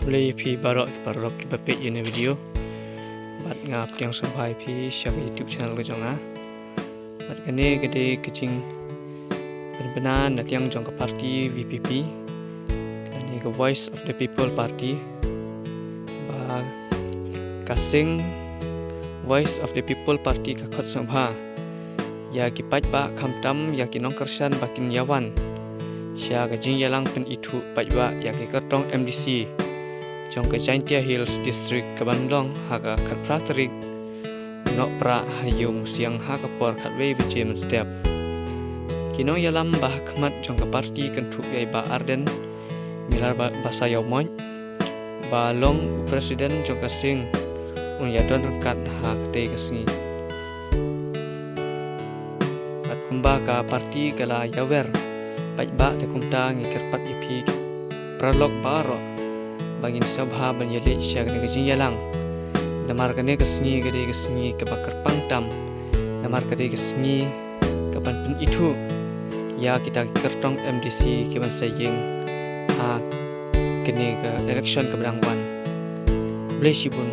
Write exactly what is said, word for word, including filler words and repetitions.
Khublei ïa phi baroh ki paralok kiba peit ïa kane ka video. Bad nga pdiang sngewbha ïa phi sha ka YouTube channel ka jong nga. Bad kane ka dei ka jingpynbna na liang jong ka party V P P, kane ka Voice of the People Party. Ba ka Sing Voice of the People Party ka khot sngewbha ïa ki paidbah, khamtam ïa ki nongkyrshan ba kin ïawan sha ka jingïalang pynithuh paidbah ïa ki kyrtong M D C jong ka Jaintia Hills District kaban long ha ka khatphra tarik Nohprah ha ïing Musiang ha ka por khatwei baje mynstep. Ki nongïalam ba ha khmat jong ka party kynthup ïa i Bah Ardent Miller Ba-, Basaiawmoit ba long u president jong ka Sing, un ïadon ryngkat ha katei ka sngi. Bad kumba ka party ka la ïawer paidbah, te kumta ngi kyrpad ïa phi paralok baroh ba ngin sngewbha ban ïaleit sha kane ka jingïalang. Namar kane ka sngi ka dei ka sngi kaba kyrpang tam, namar ka dei ka sngi kaban pynithuh ïa kita ki kyrtong M D C kiban sa ïeng ha kane ka election kaba dang wan. Khublei shibun.